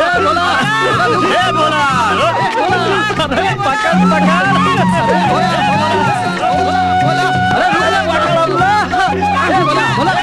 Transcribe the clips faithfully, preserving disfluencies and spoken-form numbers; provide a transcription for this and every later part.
अरे भोला, ए भोला, अरे पकड़, पकड़। अरे रुक जा, पकड़ भोला।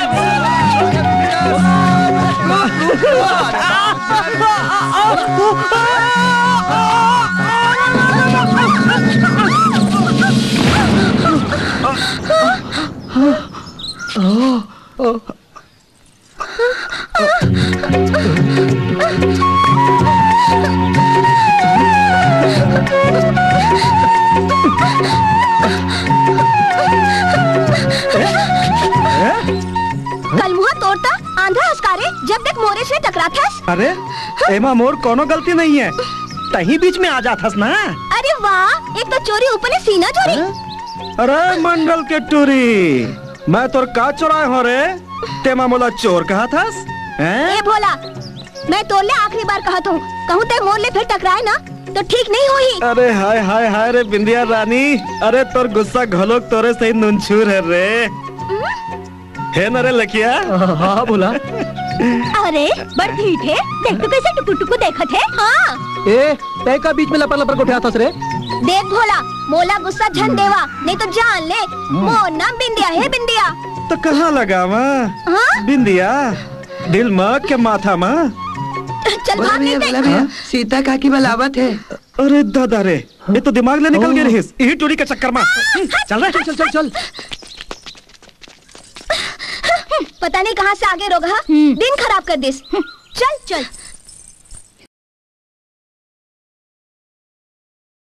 कलमुहा तोर त आंधा हस का रे, जब देख मोरे से टकराथस। अरे, एमा मोर कोनो गलती नहीं है, तहीं बीच में आ जाथस ना। अरे वाह, एक तो चोरी, ऊपर ले सीना चोरी। हैं? अरे मंडल के टूरी, मैं तोर का चोराय हों रे, तेमा मोला चोर कहत हस? हैं? ए भोला, मैं तोर ले आखिरी बार कहत हूँ, कहूँ ते मोर ले फिर टकराए ना, तो ठीक नहीं होही। अरे हाय, हाय, हाय रे बिंदिया रानी, अरे तोर गुस्सा घलोक तोरे सही नुनछूर हे रे। हे न रे लकिया? हाँ, हाँ, भोला। अरे, बड़ ढीठ हे, देख तो कैसे टुकु टुकु देखत हे। हाँ। ए, तै का बीच में लपर लपर गोठियाथस रे? देख भोला, मोला गुस्सा झन देवा, नहीं तो जान ले, मोर नाम बिंदिया हे, बिंदिया। तो कहाँ लगावा? हाँ? बिंदिया, दिल म के माथा म? चल बोला भाग भैया, नहीं बोला ते। भैया, सीता काकी बलावत हे। अरे दादा रे, ये तो दिमाग ले निकल गए रहिस, यही टूरी के चक्कर में। चल रे। चल, चल, चल, चल। पता नहीं कहाँ से आगे रोगहा, हम्म। दिन खराब कर दिस। चल, चल।